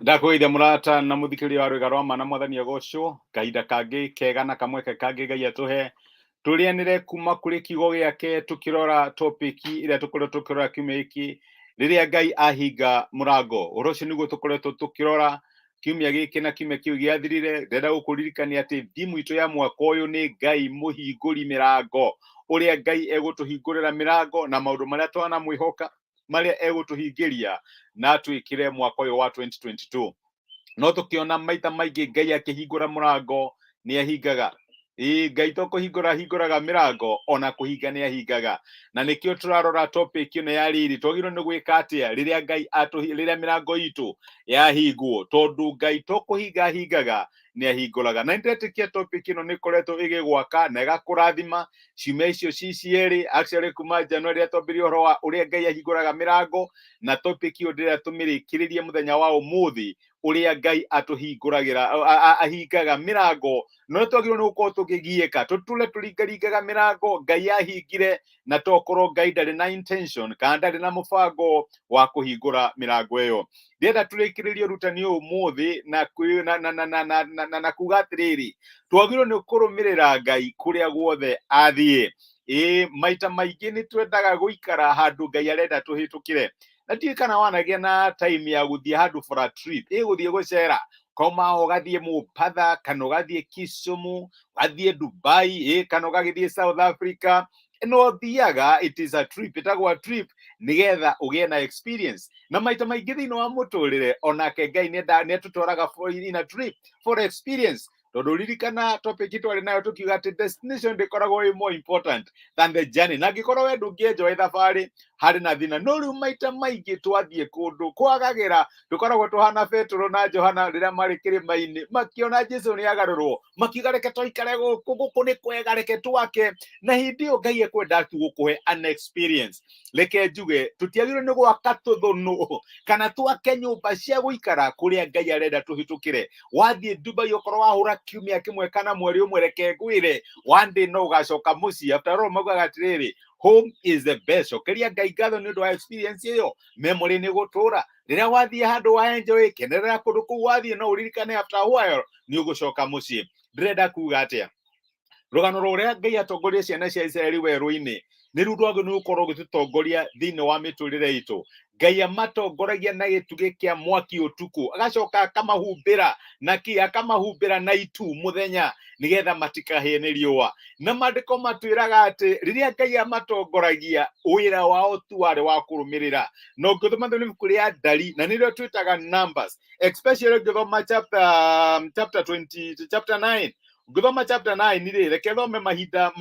Ndakũgeithia mũrata na mũthikĩrĩria wa rwĩga rwa ma na mwathani agocwo. Kahinda kangĩ kega na kamweke kangĩ Ngai atũhe tũrĩanĩre kuma kũrĩ kiugo gĩake, tũkĩrora topic ĩrĩa tũkoretwo tũkĩrora kiumia gĩkĩ, rĩrĩa Ngai ahinga mũrango. Ũhoro ũcio nĩguo tũkoretwo tũkĩrora kiumia gĩkĩ na kiumia kĩu gĩathirire. Ndĩrenda gũkũririkania atĩ thimu itũ ya mwaka ũyũ nĩ Ngai mũhingũri mĩrango, ũrĩa Ngai egũtũhingũrĩra mĩrango na maũndũ marĩa twanamwĩhoka marĩa egũtũhingĩria na atwĩkĩre mwaka ũyũ wa 2022. No tũkĩona maita maingĩ Ngai akĩhingũra mũrango nĩ ahingaga. Ĩĩ, Ngai to kũhingũra ahingũraga mĩrango, ona kũhinga nĩ ahingaga. Na nĩkĩo tũrarora topic ĩno ya rĩrĩ, twagĩrĩirwo nĩ gwĩka atĩa rĩrĩa Ngai atũhi, rĩrĩa mĩrango itũ yahingwo, tondũ Ngai to kũhinga ahingaga, nĩ ahingũraga. Na nĩndetĩkia topic ĩno nĩ ĩkoretwo ĩgĩgwaka na ĩgakũrathima ciumia icio ci cierĩ. Actually kuma January rĩrĩa twambĩrĩria ũhoro wa ũrĩa Ngai ahingũraga mĩrango, na topic ĩyo ndĩrenda tũmĩrĩkĩrĩrie mũthenya wa ũmũthĩ, ũrĩa Ngai atũhingũragĩra, ahingaga mĩrango. No twagĩrĩirwo nĩ gũkorwo tũkĩgiĩka tũtũre tũringaringaga mĩrango Ngai ahingire, na tokorwo Ngai ndarĩ na intention kana ndarĩ na mũbango wa kũhingũra mĩrango ĩyo. Ndĩrenda tũrĩkĩrĩrie ũrutani ũyũ ũmũthĩ na kwĩ- na na na na na na na na kuga atĩrĩrĩ, twagĩrĩirwo nĩ kũrũmĩrĩra Ngai kũrĩa guothe athiĩ. Ĩĩ, maita maingĩ nĩ twendaga gũikara handũ Ngai arenda tũhĩtũkĩre, na ndiũĩ kana wanagĩa na time ya gũthiĩ handũ for a trip, ĩ gũthiĩ gũcera, kauma ũgathiĩ Mombatha kana ũgathiĩ Kisumu, ũgathiĩ Dubai, ĩ kana ũgagĩthiĩ South Africa. No thiaga, it is a trip, ĩtagwo a trip nĩgetha ũgĩe na experience. Na maita maingĩ thĩinĩ wa mũtũrĩre onake Ngai nĩatũtwaraga in a trip for experience, tondũ ririkana topic twarĩ nayo tũkiuga atĩ destination ndĩkoragwo ĩ more important than the journey. Na angĩkorwo we ndũngĩenjoy thabarĩ, harĩ na thĩna. No rĩu maita maingĩ twathiĩ kũndũ kwagagĩra, tũkoragwo tũhana Petero na Johana rĩrĩa marĩ kĩrĩma-inĩ, makĩona Jesu nĩ agarũrwo, makiuga reke tũikare gũkũ, gũkũ nĩ kwega, reke twake. Na hĩndĩ ĩyo Ngai ekwenda tu gũkũhe an experience. Reke njuge, tũtiagĩrĩirwo nĩ gwaka tũthũnũ kana twake nyũmba cia gũikara kũrĩa Ngai arenda tũhĩtũkĩre. Wathiĩ Dubai, ũkorwo wahũra kiumia kĩmwe kana mweri ũmwe, reke ngwĩre, one day no ũgacoka mũciĩ. After all, maugaga atĩrĩrĩ, home is the best. Cokeria Ngai ngatho nĩ ũndũ wa experience ĩyo, memory nĩ gũtũra. Rĩrĩa wathiĩ handũ wa enjoy, kenerera kũndũ kũu wathiĩ, no ũririkane after a while nĩ ũgũcoka mũciĩ. Ndĩrenda kuga atĩa? Rũgano rwa ũrĩa Ngai atongoria ciana cia Isiraeli werũ-inĩ nĩ rĩu rwagĩrĩirwo nĩ gũkorwo rũgĩtũtongoria thĩinĩ wa mĩtũrĩre itũ. Ngai amatongoragia na gĩtugĩ kĩa mwaki ũtukũ, agacoka akamahumbĩra na kĩ? Akamahumbĩra na itu mũthenya nĩgetha matikahĩe nĩ riũa. Na maandĩko matwĩraga atĩ rĩrĩa Ngai amatongoragia, wĩra wao tu warĩ wa kũrũmĩrĩra. Na ũngĩthoma thĩinĩ ibuku rĩa Ndari, na nĩrĩo twĩtaga Numbers, especially ũngĩthoma chapter 20, chapter 9, ngĩthoma chapter 9 rĩ, reke thome mahinda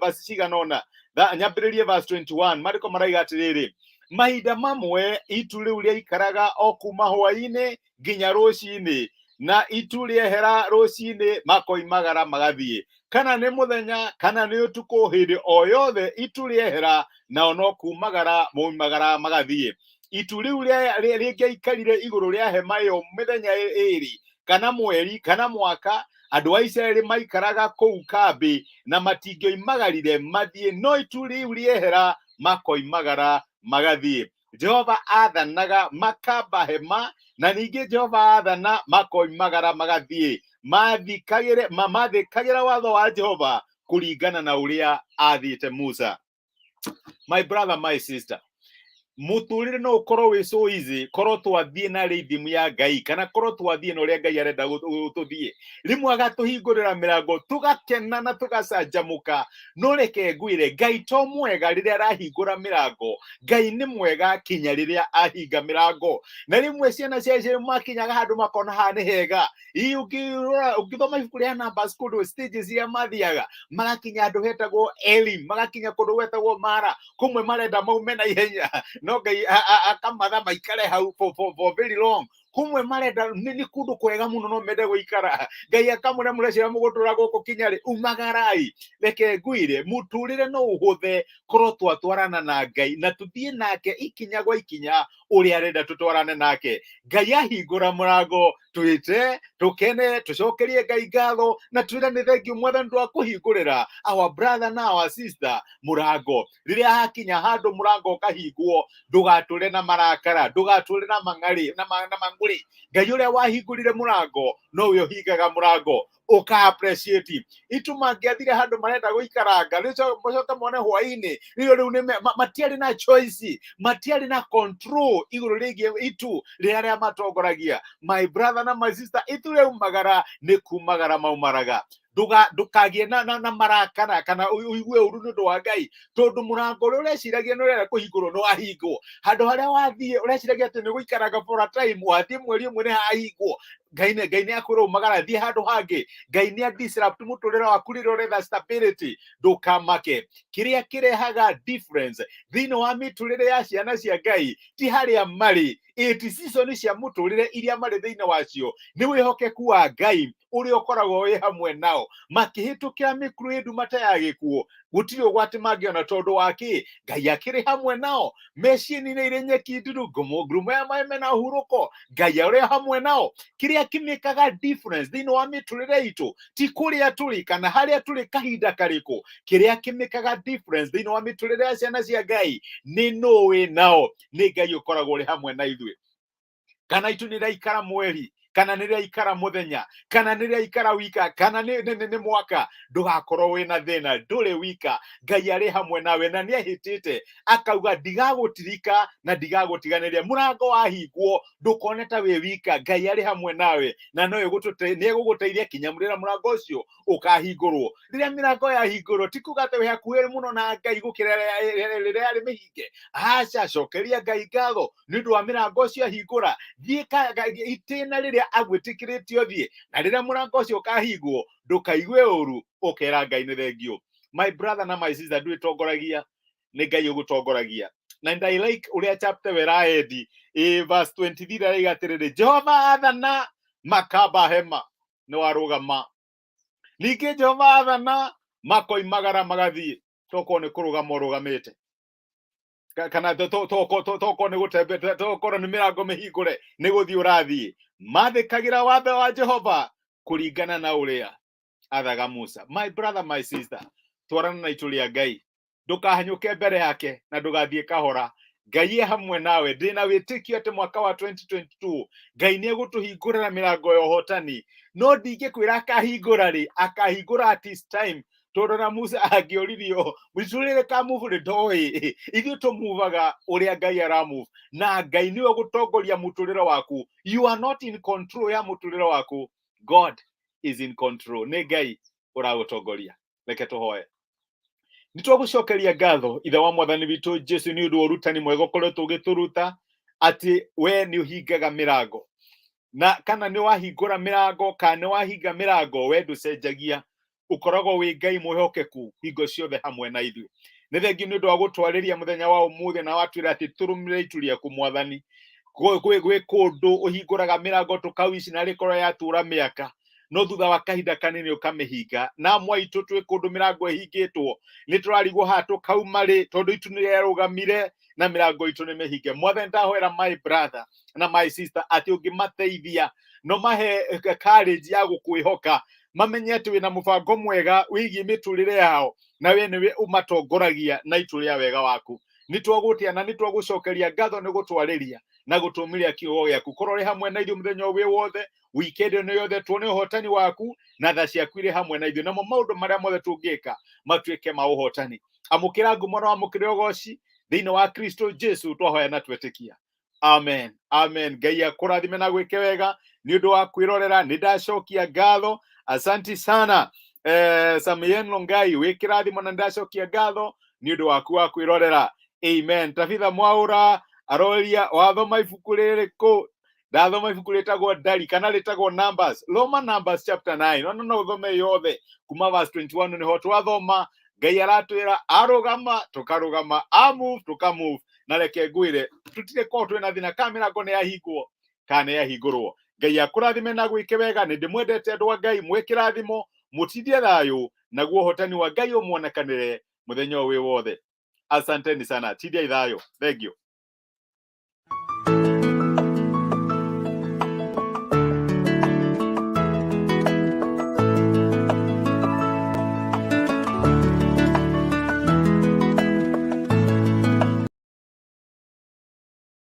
verse cigana ũna. Nyambĩrĩrie verse 21. Maandĩko maraiga atĩrĩrĩ, mahinda mamwe itu rĩu rĩaikaraga o kuma hwaĩ-inĩ nginya rũcinĩ, na itu rĩehera rũcinĩ makoimagara magathiĩ, kana nĩ mũthenya kana nĩ ũtukũ, hĩndĩ o yothe itu rĩehera nao no kumagara moimagara magathiĩ. Itu rĩu rĩngĩaikarire igũrũ rĩa hema ĩyo mĩthenya ĩĩrĩ kana mweri kana mwaka, andũ a Isiraeli maikaraga kũu kambĩ na matingĩoimagarire mathiĩ, no itu rĩu rĩehera makoimagara magathiĩ. Jehova aathanaga makamba hema, na ningĩ Jehova aathana makoimagara magathiĩ. Mathĩkagĩra watho wa Jehova kũringana na ũrĩa aathĩte Musa. My brother, my sister, mũtũrĩre no ũkorwo wĩ so easy korwo twathiĩ na rhythm ya Ngai, kana korwo twathiĩ na ũrĩa Ngai arenda tũthiĩ. Rĩmwe agatũhingũrĩra mĩrango tũgakena na tũgacanjamũka. No reke ngwĩre, Ngai to mwega rĩrĩa arahingũra mĩrango, Ngai nĩ mwega kinya rĩrĩa ahinga mĩrango. Na rĩmwe ciana cia Isiraeli makinyaga handũ makona haha nĩ hega. Ii, ũngĩrora, ũngĩthoma ibuku rĩa Numbers, kũndũ stages iria mathiaga, magakinya handũ hetagwo Elim, magakinya kũndũ gwetagwo Mara, kũmwe marenda maume na ihenya, no Ngai akamatha maikare hau for very long. Kũmwe marenda nĩ kũndũ kwega mũno, no mende gũikara, Ngai akamũra, mũrecira mũgũtũra gũkũ kinya rĩ? Umagarai. Reke ngwĩre, mũtũrĩre no ũhũthe korwo twatwarana na Ngai na tũthiĩ nake ikinya gwa ikinya ũrĩa arenda tũtwarane nake. Ngai ahingũra mũrango, twĩte tũkene, tũcokerie Ngai ngatho na twĩre nĩ thengiũ Mwathani wa kũhingũrĩra our brother na our sister mũrango. Rĩrĩa hakinya handũ mũrango ũkahingwo, ndũgatũre na marakara, ndũgatũre na mang'arĩ na mang'ũrĩ. Rĩ, Ngai ũrĩa wahingũrire mũrango nowe ũhingaga mũrango. Ũka appreciate itu mangĩathire handũ marenda gũikaranga, rĩu mocoke mone hwaĩ-inĩ rĩu rĩu nĩ matiarĩ na choice, matiarĩ na control igũrũ rĩgiĩ itu rĩrĩa rĩa matongoragia. My brother na my sister, itu rĩaumagara nĩ kumagara maumaraga. Ndũkagĩe na marakara kana ũigue ũru nĩ ũndũ wa Ngai, tondũ mũrango ũrĩa ũreciragia nĩ ũrenda kũhingũrwo nĩ wahingwo. Handũ harĩa wathiĩ ũreciragia atĩ nĩ gũikaranga for a time, wathiĩ mweri ũmwe nĩ hahingwo. Ngai nĩ akwĩra umagara, thiĩ handũ hangĩ. Ngai nĩ a disrupt mũtũrĩre waku rĩrĩa ũretha stability. Ndũkamake. Kĩrĩa kĩrehaga difference thĩinĩ wa mĩtũrĩre ya ciana cia Ngai ti harĩa marĩ, ĩti season cia mũtũrĩre iria marĩ thĩinĩ wacio, nĩ wĩhokeku wa Ngai ũrĩa ũkoragwo wĩ hamwe nao makĩhĩtũkĩra mĩkuru ĩ nduma ta ya gĩkuũ. Gũtirĩ ũgwati mangĩona, tondũ wa kĩ? Ngai akĩrĩ hamwe nao. Mecieni-inĩ irĩ nyeki nduru, ngurumo ya maĩ mena ũhurũko, Ngai arĩ hamwe nao. Kĩrĩa kĩmĩkaga difference thĩinĩ wa mĩtũrĩre itũ ti kũrĩa tũrĩ kana harĩa tũrĩ kahinda karĩkũ. Kĩrĩa kĩmĩkaga difference thĩinĩ wa mĩtũrĩre ya ciana cia Ngai nĩ nũ wĩ nao. Nĩ Ngai ũkoragwo ũrĩ hamwe na ithuĩ. Kana itu nĩ rĩaikara mweri, kana nĩ rĩaikara mũthenya, kana nĩ rĩaikara wika, kana nĩ mwaka, ndũgakorwo wĩna thĩna. Ndũrĩ wika, Ngai arĩ hamwe nawe, na nĩ ahĩtĩte akauga, "Ndigagũtirika na ndigagũtiganĩria." Mũrango wahingwo, ndũkone ta wĩ wika. Ngai arĩ hamwe nawe na no nĩ egũgũteithia kinya rĩrĩa mũrango ũcio ũkahingũrwo. Rĩrĩa mĩrango yahingũrwo, ti kuga atĩ wĩ hakuhĩ mũno na Ngai gũkĩra rĩrĩa yarĩ mĩhinge. Aca, cokeria Ngai ngatho nĩ ũndũ wa mĩrango ũcio ahingũra. Thiĩ itĩna rĩrĩa agwĩtĩkĩrĩtie ũthiĩ, na rĩrĩa mũrango ũcio ũkahingwo, ndũkaigue ũru, ũkera Ngai nĩ thengiũ. My brother na my sister, ndwĩtongoragia, nĩ Ngai ũgũtongoragia. Na and I like ũrĩa chapter weraendi ĩ verse 23 araiga atĩrĩrĩ, "Jehova athana, makamba hema." Nĩ warũgama. Ningĩ Jehova athana, makoimagara magathiĩ. Tokorwo nĩ kũrũgama ũrũgamĩte, kana tokorwo nĩ gũtembe, tokorwo nĩ mĩrango mĩhingũre, nĩ gũthiĩ ũrathiĩ. Mathĩkagĩra watho wa Jehova kũringana na ũrĩa athaga Musa. My brother, my sister, twarana na itu rĩa Ngai. Ndũkahanyũke mbere yake na ndũgathiĩ kahora. Ngai e hamwe nawe. Ndĩna wĩtĩkio atĩ mwaka wa 2022 Ngai nĩ egũtũhingũrĩra mĩrango ya ũhotani, no ndingĩkwĩra akahingũra rĩ. Akahingũra at his time, tondũ na Musa angĩoririo mũtũrĩre kamove rĩ, ndoĩ. Ithuĩ tũmuvaga ũrĩa Ngai aramove, na Ngai nĩwe gũtongoria mũtũrĩre waku. You are not in control ya mũtũrĩre waku, God is in control. Nĩ Ngai ũragũtongoria. Reke tũhoe. Nĩ twagũcokeria ngatho, Ithe wa Mwathani witũ Jesu, nĩ ũndũ wa ũrutani mwega ũkoretwo ũgĩtũruta atĩ we nĩ ũhingaga mĩrango, na kana nĩ wahingũra mĩrango kana nĩ wahinga mĩrango, we ndũcenjagia, ũkoragwo wĩ Ngai mwĩhokeku hingo ciothe hamwe na ithuĩ. Nĩ thengiũ nĩ ũndũ wa gũtwarĩria mũthenya wa ũmũthĩ na watwĩra atĩ tũrũmĩrĩre itu rĩaku. Mwathani, gwĩ kũndũ ũhingũraga mĩrango tũkawici na rĩkorwo yatũra mĩaka, no thutha wa kahinda kanini ũkamĩhinga. Na mwaitũ twĩ kũndũ mĩrango ĩhingĩtwo, nĩ tũrarigwo haha tũkauma rĩ, tondũ itu nĩ rĩarũgamire na mĩrango itũ nĩ mĩhinge. Mwathani, ndahoera my brother na my sister atĩ ũngĩmateithia no mahe courage ya gũkwĩhoka, mamenye atĩ wĩna mũbango mwega wĩgiĩ mĩtũrĩre yao, na we nĩwe ũmatongoragia na itu rĩa wega waku. Nĩ twagũtĩa na nĩ twagũcokeria ngatho nĩ gũtwarĩria na gũtũmĩria kiugo gĩaku. Korwo ũrĩ hamwe na ithuĩ mũthenya wĩ wothe, weekend ĩno yothe, tuone ũhotani waku na tha ciaku irĩ hamwe na ithuĩ, namo maũndũ marĩa mothe tũngĩka matuĩke ma ũhotani. Amũkĩra ngumo na wamũkĩre ũgoci thĩinĩ wa Kristo Jesu twahoya na twetĩkia. Amen, amen. Ngai akũrathime na gwĩke wega nĩ ũndũ wa kwĩrorera. Nĩ ndacokia ngatho, asanti sana. Samien Longai, wĩ kĩrathimo na ndacokia ngatho nĩ ũndũ waku wa kwĩrorera. Amen. Tabitha Mwaũra aroria, wathoma ibuku rĩrĩkũ? Ndathoma ibuku rĩtagwo Ndari kana rĩtagwo Numbers. Thoma Numbers chapter 9, ona no ũthome yothe kuma verse 21. Nĩho twathoma Ngai aratwĩra arũgama tũkarũgama, amove tũkamove. Na reke ngwĩre, tũtirĩ korwo twĩna thĩna kana mĩrango nĩ yahingwo kana nĩ yahingũrwo. Ngai akũrathime na gwĩke wega. Nĩ ndĩmwendete, andũ a Ngai. Mwĩ kĩrathimo, mũtindie thayũ, naguo ũhotani wa Ngai ũmuonekanĩre mũthenya ũyũ wĩ wothe. Asanteni sana, tindiai thayũ. Thank you.